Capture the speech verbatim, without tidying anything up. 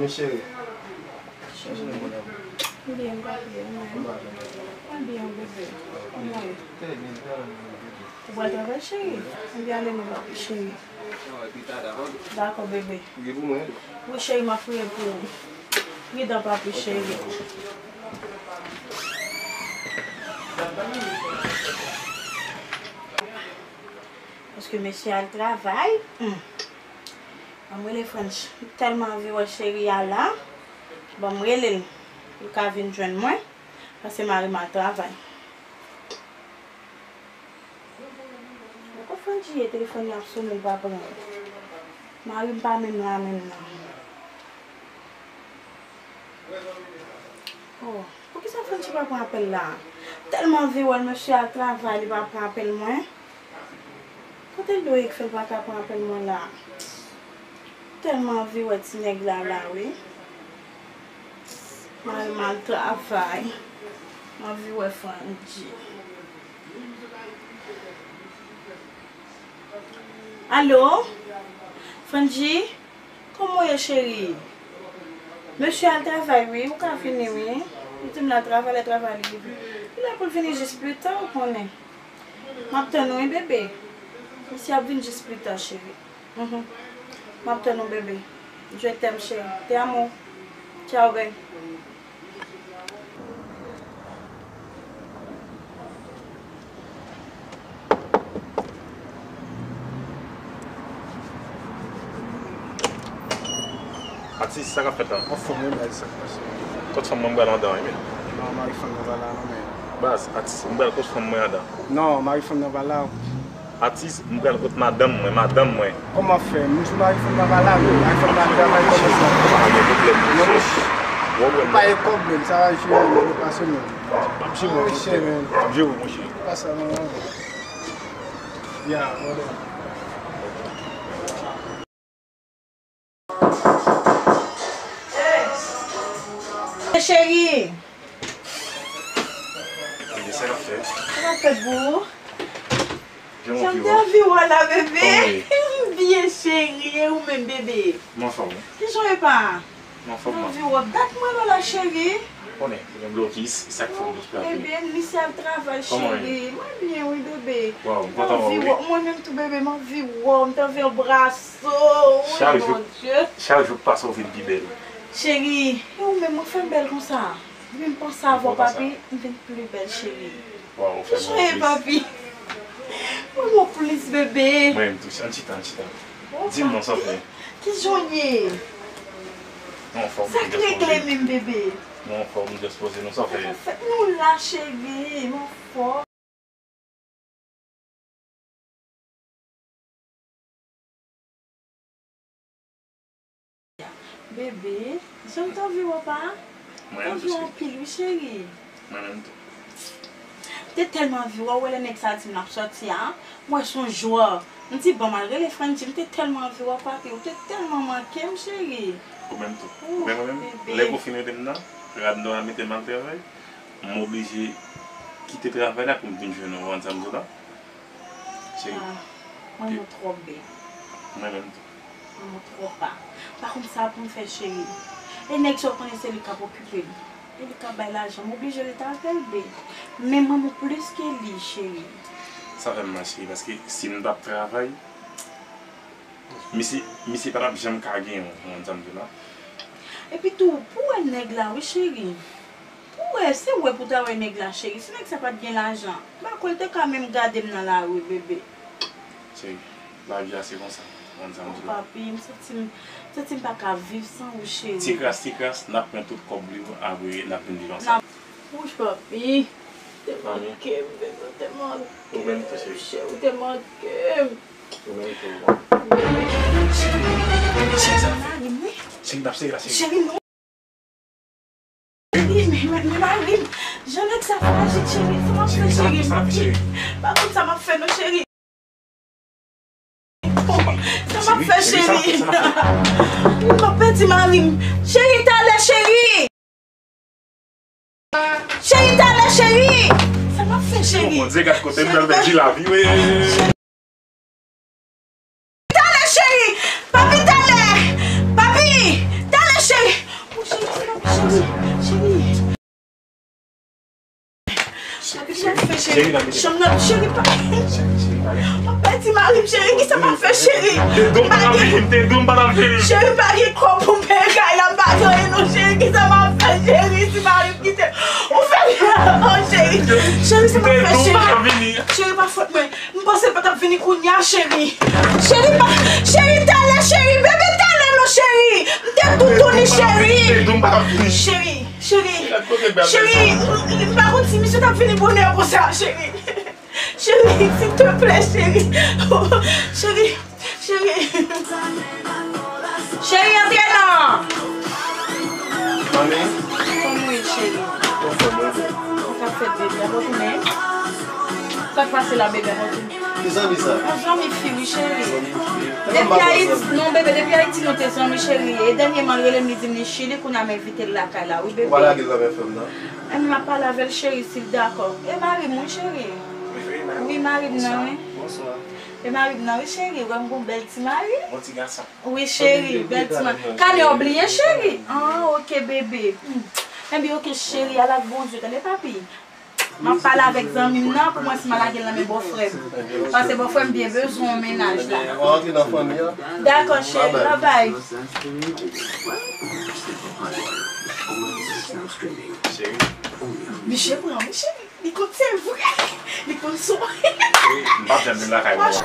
Men cheri. Cheri. Byen, papi, ou menm? Mwen byen, bebe. Kòman w ye? Ou pral travay, cheri? Ann ale non, papi, cheri. Dakò, bebe. Wi, cheri, m ap priye pou ou. Pridan, papi, cheri. Paske mesye al travay. Hmm. Ban m rele French. M tèlman anvi wè cheri a la. Ban m rele l. Li ka vin jwenn mwen. Paske mari m al travay. Poko French ye, telefòn nan ap sonnen, l pa pran. Mari m pa menm la menm non. Oh, poukisa French pa pran apèl la? Tèlman anvi wè l, mesye al travay, li pa pran apèl mwen. Kote l dwe ye k fè l pa ka pran apèl mwen la? Tèlman anvi wè ti nèg la la, wi. Mwen al travay. Mwen anvi wè Frandji. Alo? Frandji? Kòman w ye, cheri? Mesye al travay, wi. Ou ka vini, wi. Li di m l al travay, lè travay li rive. Li la pou l vini jis pita, ou konnen. M ap tann ou, wi, bebe. Mesye ap vin jis pita, cheri. Mhm. M ap tann ou, bebe. Je t'aime, chérie. Te amo. Ciao, bye. Atis, sa k ap fèt la? Anfòm, wi, baz, sa k pase? Kot fanm mwen, m pral andan, wi, men. Non, mari fanm nan pa la, non, men. Baz, atis, m pral kot fanm mwen andan. Non, mari fanm nan pa la. Atis, m pral kot madanm mwen, madanm mwen. Kòman fè? M di mari fanm nan pa la, men mari fanm nan al travay kòman sa? Pa gen pwoblèm, monchè. Ou pa gen kòb, men sa va jere, men nou pase, men. M ap jere, monchè. M ap jere, monchè. Pa sa, non, non. Ya, brother. Cheri. Sa k ap fèt? Sa k ap fèt pou ou? Jan m te anvi wè w la, bebe. Kòman w ye? M byen, cheri. E ou menm, bebe? M anfòm. Kijan w ye, pa? M anfòm, man. M anvi wè w. Dat mwen wè w la, cheri. Konnen, ou gen blokis, e sa k fè w blokis la. Bebe, misye al travay, cheri. Mwen byen, wi, bebe. Waw, m kontan wè w, wi. Mwen menm tou, bebe, m anvi wè w, m t anvi anbrase w. Wi, Bondye. Chak jou k pase, w vin pi bèl. Cheri, e ou menm, ou fè m bèl konsa? Vin panse avè w, papi, m vin pi bèl, cheri. Waw, ou fè m plis. Kijan w ye, papi? Ou fè m plis, bebe. Mwen menm tou, ann chita, ann chita. Di m non, sa w fè. Kijan w ye? Mwen anfòm, m just poze. Sa k regle menm, bebe? Mwen anfòm, m just poze. Non, sa w fè. Sa k ap fèt? Nou la, cheri, m anfòm. Bebe, jan m t anvi wè w, pa? Mwen menm tou, cheri. M t anvi w anpil, wi, cheri. Mwen menm tou. M te tèlman anvi wè w, wè lè nèg sa di m l ap sòti a, m wè s on jwè. M di, "Bon, m al rele Frandji." M te tèlman anvi wè w, papi. Ou te tèlman manke m, cheri. Ou menm tou. Men mwen menm, lè konfine te m nan, rad nwa a mete m al travay, m oblije kite travay la pou m vin jwenn ou, ou konn sa m di w la? Cheri. Ah, mwen, mwen twò bèl. Mwen menm tou. Mwen, mwen twò pa. Pa konn sa pou m fè, cheri. E nèg sa, ou konnen se li k ap okipe m. E li k ap bay lajan. M oblije rete avè l, be. Men mwen, mwen plis ke li, cheri. Sa fè m mal, cheri, paske si m t ap travay, misye, misye pa t ap janm ka genyen w, ou konn sa m di w la? Epi tou, pou wè nèg la, wi, cheri. Pou wè, se wè pou ta wè nèg la, cheri. Si nèg sa pa t gen lajan, m pa kwè l te ka menm gade m nan lari, bebe. Cheri, lavi a se konsa. Ou konn sa m di w. Papi, m santi m, m santi m pa ka viv san ou, cheri. Ti kras, ti kras, n ap pran tout kòb li yo, apre n ap vin viv ansanm. Wouch, papi. Te manke m, bebe, ou te manke m. Ou menm tou, cheri. Cheri, ou te manke m. Ou menm tou. Bebe. Cheri, cheri, sa fè. Cheri, n ap sere la, cheri. Cheri, non. Cheri, men, men, men mari m. Jan nèg sa frajil, cheri. Sa m ap fè, cheri? Pa konn sa m ap fè, non, cheri. Sa m ap fè, cheri? M ap pèdi mari m. Cheri, talè, cheri. Cheri, talè, cheri. Sa m ap fè, cheri? Bondye, gad kote m pral pèdi lavi, wi. Talè, cheri! Papi, talè! Papi! Talè, cheri! Cheri, cheri, cheri, pa. M ap pèdi mari m, cheri, kisa m ap fè, cheri? M pa gen, cheri, m pa gen kòb pou m peye kay la, m pa gen anyen non, cheri, kisa m ap fè, cheri, si mari m kite m? Ou fè m, oh, cheri, cheri, sa m ap fè, cheri? Cheri, pa fòt mwen. M panse l pa t ap vini kounye a, cheri. Cheri, pa, cheri, talè, cheri, bebe, talè non, cheri. M te toutouni, cheri. Cheri, cheri, cheri, m, m pa konn si misye t ap vini bonè konsa, cheri. Cheri, silteplè, cheri. Cheri, cheri. Cheri, antre non. Mami. Kòman w ye, cheri? Anfòm, wi. Ou ka fè bebe a, bon, men. Sa k pase la, bebe a, bon? Ki zanmi sa? Yon zanmi fi, wi, cheri. Zanmi fi? Depi Ayiti, non, bebe, depi Ayiti, nou te zanmi, cheri. E dènyèman, l rele m, li di m li Chili, kounye a m envite l lakay la, wi, bebe. Ou pa lage l nan men frè m nan? Enben, m ap pale avè l, cheri, si l dakò. E mari m, wi, cheri. Wi, mari m nan, wi. Bonswa. E mari m nan, wi, cheri. Wè m gon bèl ti mari. Bon ti gason. Wi, cheri, bèl ti mari. Kanè w bliye, cheri? Ah, ok, bebe. Hmm. Enben, ok, cheri, al ak Bondye, tande, papi. M ap pale avèk zanmi m nan pou mwen si m a lage l nan men bòfrè m. Paske bòfrè m byen bezwen yon mennaj la. Antre nan fanmi an. Dakò, cheri, babay. Misye pran, misye, li konn se vre. Li konn son. M p ap janm vin lakay ou ankò.